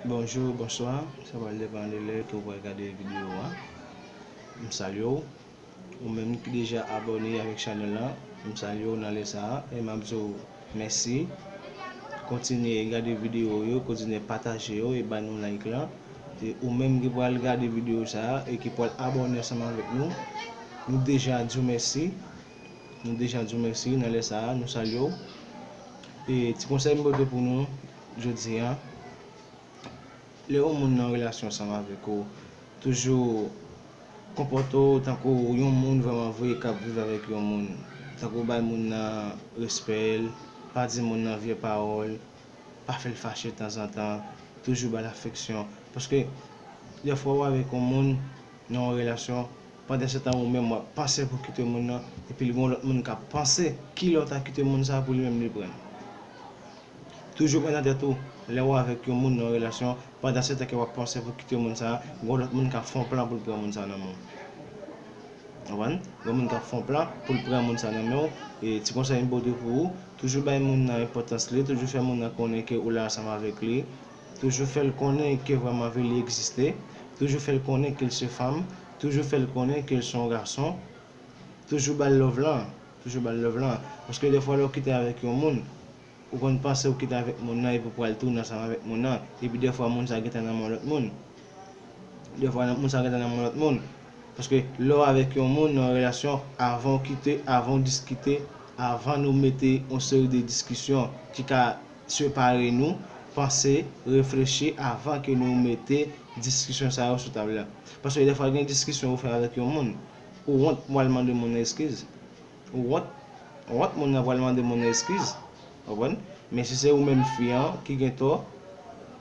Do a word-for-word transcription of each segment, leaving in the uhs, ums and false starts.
Bonjou, bonswa. Sa pral depann de lè ke w pral gade videyo a. M salye w. Ou menm ki deja abòne avèk chanèl la, m salye w nan lè sa a e m ap di w mèsi. Kontinye gade videyo yo, kontinye pataje yo e ba nou like la. E ou menm ki pral gade videyo sa a e ki pral abòne ansanm avèk nou, nou deja di w mèsi. Nou deja di w mèsi nan lè sa a, nou salye w. E ti konsèy m pote pou nou jodi a, lè yon moun nan relasyon ansanm avèk ou, toujou konpòte w tankou yon moun vrèman vre k ap viv avèk yon moun. Tankou bay moun nan respè l, pa di moun nan vye pawòl, pa fè l fache tanzantan, toujou ba l afeksyon. Paske dèfwa ou avèk yon moun nan yon relasyon, pandan se tan ou menm w ap panse pou kite moun nan, epi l gen yon lòt moun k ap panse kilè w ta kite moun sa a pou li menm li pran l. Toujou pran nan tèt ou, lè w avèk yon moun nan yon relasyon, pandan se tan ke w ap panse pou kite moun sa a, gen yon lòt moun k ap fè yon plan pou l pran moun sa a nan men w. Konprann? Gen moun k ap fè yon plan pou l pran moun sa nan men w. E ti konsèy m pote pou ou, toujou bay moun nan enpòtans li, toujou fè moun nan konnen ke ou la ansanm avèk li, toujou fè l konnen ke vrèman vre li egziste, toujou fè l konnen ke l se fanm, toujou fè l konnen ke l se yon gason, toujou ba l love lan, toujou ba l love lan. Paske dèfwa lè w kite avèk yon moun, ou konn panse ou kite avèk moun nan epi w pral tounen ansanm avèk moun nan. Epi dèfwa moun sa gentan nan men yon lòt moun. Dèfwa moun sa gentan nan men yon lòt moun. Paske lè w avèk yon moun nan yon relasyon, avan w kite, avan w diskite, avan nou mete yon seri de diskisyon ki ka separe nou, panse, reflechi avan ke nou mete diskisyon sa yo sou tab la. Paske dèfwa gen diskisyon ou fè avèk yon moun, ou wont pou w al mande moun nan eskiz. Ou wont, ou wont moun nan pou w al mande moun nan eskiz. Konprann? Men si se ou menm fi an ki gen tò,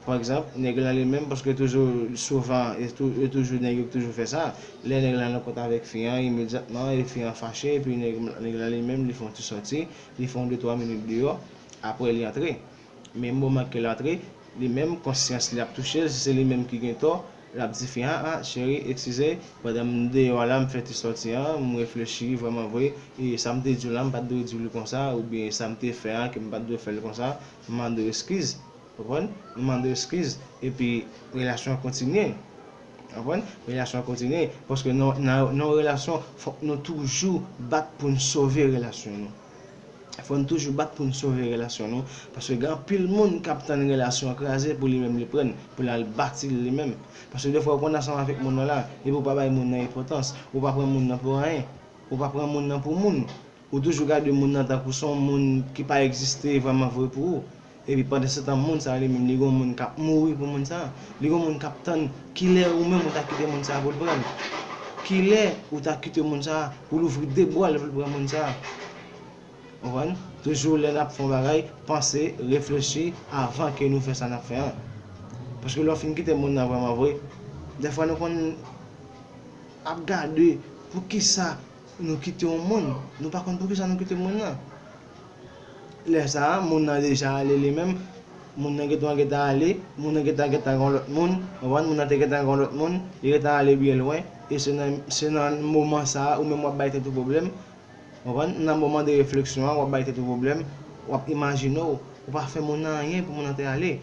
pa egzanp, nèg lan li menm, paske toujou, souvan, e tou-, e toujou nèg yo ki toujou fè sa. Lè nèg lan nan kont avèk fi an, imedyatman, e fi an fache, epi nèg, nèg lan li menm, li fè yon ti sòti, li fè yon de twa minit deyò, apre li antre. Men moman ke l antre, li menm, konsyans li ap touche l, si se li menm ki gen tò, l ap di fi an, a, cheri, eskize, pandan m deyò a la, m fè ti sòti an, m reflechi vrèman vre, e sa m te di w la, m pa t dwe di w li konsa, oubyen sa m te fè a, ke m pa t dwe fè l konsa, m mande w eskiz. Konprann? M mande w eskiz, epi relasyon an kontinye. Konprann? Relasyon an kontinye. Paske nan, nan, nan yon relasyon, fòk nou toujou bat pou n sove relasyon nou. Fò n toujou bat pou n sove relasyon nou. Paske gen anpil moun k ap tann relasyon an kraze pou li menm li pran, pou l al bati l li menm. Paske defwa ou konn ansanm avèk moun nan la, epi ou pa bay moun nan enpòtans, ou pa pran moun nan pou anyen, ou pa pran moun nan pou moun. Ou toujou gade moun nan tankou se yon moun ki pa egziste vrèman vre pou ou. Epi pandan se tan moun sa li menm li gen yon moun k ap mouri pou moun sa. Li gen yon moun k ap tann kilè ou menm ou ta kite moun sa pou l pran l. Kilè ou ta kite moun sa pou l ouvri de bra l pou l pran moun sa. Konprann? Toujou lè n ap fè yon bagay, panse, reflechi avan ke nou fè sa n ap fè an. Paske lè w fin kite moun nan vrèman vre, defwa nou konn ap gade poukisa nou kite yon moun, nou pa konn poukisa nou kite moun nan. Lè sa a, moun nan deja ale li menm, moun nan gentan gentan ale, moun nan gentan gentan gen yon lòt moun, konprann? Moun nan te gentan gen yon lòt moun, li gentan ale byen lwen, e se nan, se nan moman sa a, ou menm w ap bay tèt ou pwoblèm, konprann? Nan moman de refleksyon an, w ap bay tèt ou pwoblèm, w ap imajine w, ou pa fè moun nan anyen pou moun nan te ale.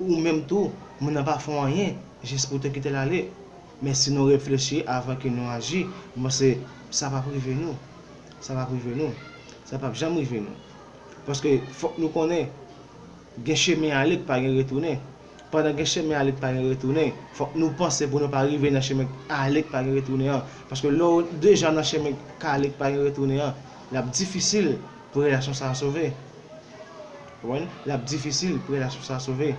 Ou menm tou, moun nan pa fè w anyen, jis pou w te kite l ale. Men si nou reflechi avan ke nou aji, m panse sa p ap rive nou. Sa p ap rive nou. Sa p ap janm rive nou. Paske fòk nou konnen, gen chemen ale k pa gen retounen. Pandan gen chemen ale k pa gen retounen, fòk nou panse pou nou pa rive nan chemen ale k pa gen retounen an. Paske lè w deja nan chemen k ale k pa gen retounen an, l ap difisil pou relasyon sa a sove. Konprann? L ap difisil pou relasyon sa a sove.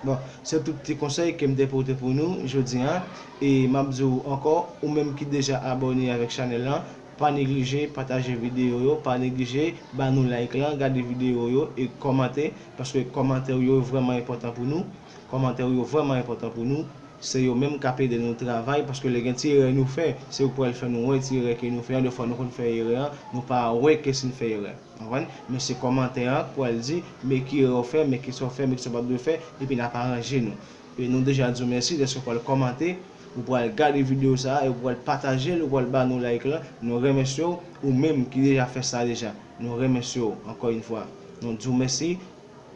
Bon, se tout ti konsèy ke m te pote pou nou jodi a. E m ap di w ankò, ou menm ki deja abòne avèk chanèl lan, pa neglije pataje videyo yo, pa neglije ba nou like lan, gade videyo yo e kòmante, paske kòmantè w yo vrèman enpòtan pou nou. Kòmantè w yo vrèman enpòtan pou nou. Se yo menm k ap ede nou travay, paske lè gen ti erè nou fè, se yo k pral fè nou wè ti erè ke nou fè an. Defwa nou konn fè erè an, nou pa wè ke si n fè erè. Konprann? Men se kòmantè an k pral di, men ki erè w fè, men ki sa w fè, men ki sa w pa t dwe fè, epi n ap aranje nou. E nou deja di w mèsi dèske w pral kòmante, ou pral gade videyo sa a, e ou pral pataje l, ou pral ba nou like lan. Nou remèsye w, ou menm ki deja fè sa deja. Nou remèsye w ankò yon fwa. Nou di w mèsi,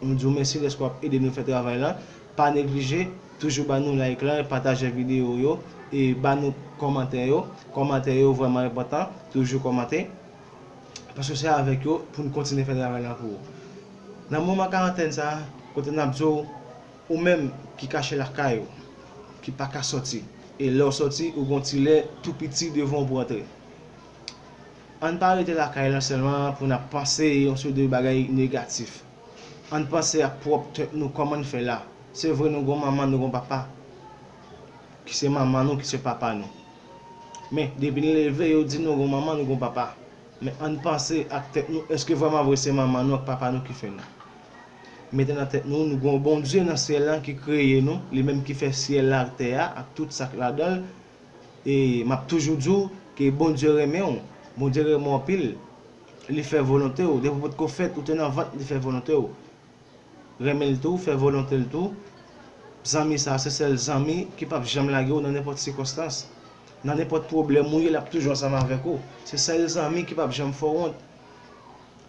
nou di w mèsi dèske w ap ede nou fè travay lan. Pa neglije, toujou ban nou like la, pataje videyo yo, e ban nou kòmantè yo. Kòmantè yo vrèman enpòtan, toujou kòmante. Paske se avèk yo pou n kontinye fè travay la pou ou. Nan moman karantèn sa, kote n ap di w, ou menm ki kache lakay ou, ki pa ka sòti, e lè w sòti, ou gon ti lè tou piti devan w pou antre. Ann pa rete lakay lan sèlman pou n ap panse yon seri de bagay negatif. Ann panse ak pwòp tèt nou, kòman n fè la. Se vre, nou gon manman, nou gon papa, ki se manman nou, ki se papa nou. Men depi n leve, yo di nou gon manman, nou gon papa. Men ann panse ak tèt nou, èske vrèman vre se manman nou ak papa nou ki fè nou? Mete nan tèt nou, nou gon Bondye nan syèl lan ki kreye nou, li menm ki fè syèl la ak tè a, ak tout sa k ladan l. E m ap toujou di w ke Bondye renmen w, Bondye renmen w anpil. Li fè volonte w, depi w potko fèt, ou te nan vant, li fè volonte w. Renmen l tou, fè volonte l tou. Zanmi sa, se sèl zanmi ki p ap janm lage w nan nenpòt sikonstans. Nan nenpòt pwoblèm ou ye, l ap toujou ansanm avèk ou. Se sèl zanmi ki p ap janm fè w wont.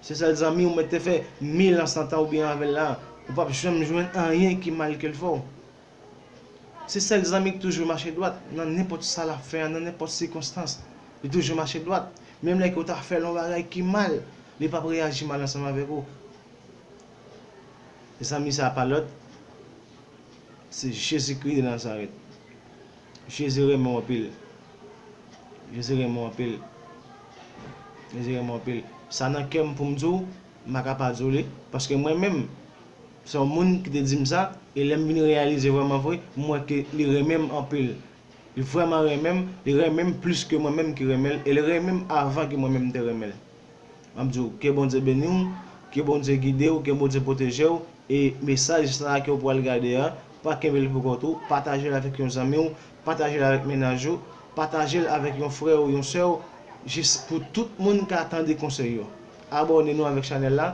Se sèl zanmi ou mèt te fè mil an, san tan oubyen avè l la, ou p ap janm jwenn anyen ki mal ke l fè w. Se sèl zanmi ki toujou mache dwat nan nenpòt sa l ap fè a, nan nenpòt sikonstans. Li toujou mache dwat. Menm lè ke w ta fè l yon bagay ki mal, li p ap reyaji mal ansanm avèk ou. Zanmi sa a pa lòt, se Jezikri de Nazarèt. Jezi renmen w anpil. Jezi renmen w anpil. Jezi renmen w anpil. Sa nan kè m pou m di w, m pa ka pa di w li, paske mwen menm, se yon moun ki te di m sa, e lè m vin reyalize vrèman vre, m wè ke li renmen m anpil. Li vrèman renmen m, li renmen m plis ke mwen menm ki renmen l, e li renmen m avan ke mwen menm m te renmen l. M ap di w, ke Bondye beni w, ke Bondye gide w, ke Bondye pwoteje w, e mesaj sa a ke w pral gade a, pa kenbe l pou kont ou, pataje l avèk yon zanmi w, pataje l avèk mennaj ou, pataje l avèk yon frè ou yon sè w, jis pou tout moun ka tande konsèy yo. Abòne nou avèk chanèl la,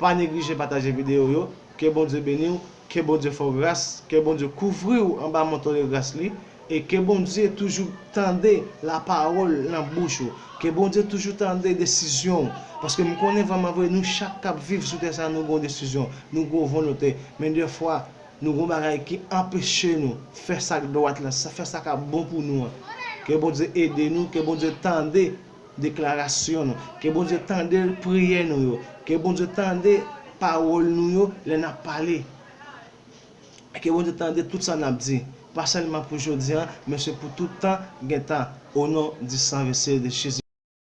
pa neglije pataje videyo yo, ke Bondye beni w, ke Bondye fè w gras, ke Bondye kouvri w anba manto de gras li, e ke Bondye toujou tande lapawòl nan bouch ou, ke Bondye toujou tande desizyon w, paske m konnen vrèman vre, nou chak k ap viv sou tè sa, nou gon desizyon, nou gon volonte, men dèfwa, nou gon bagay ki anpeche nou fè sa k dwat lan, sa, fè sa k ap bon pou nou an. Ke Bondye ede nou, ke Bondye tande deklarasyon nou, ke Bondye tande priyè nou yo, ke Bondye tande pawòl nou yo lè n ap pale. Ke Bondye tande tout sa n ap di, pa sèlman pou jodi a, men se pou tout tan gen tan, o non di san vese de Jezi.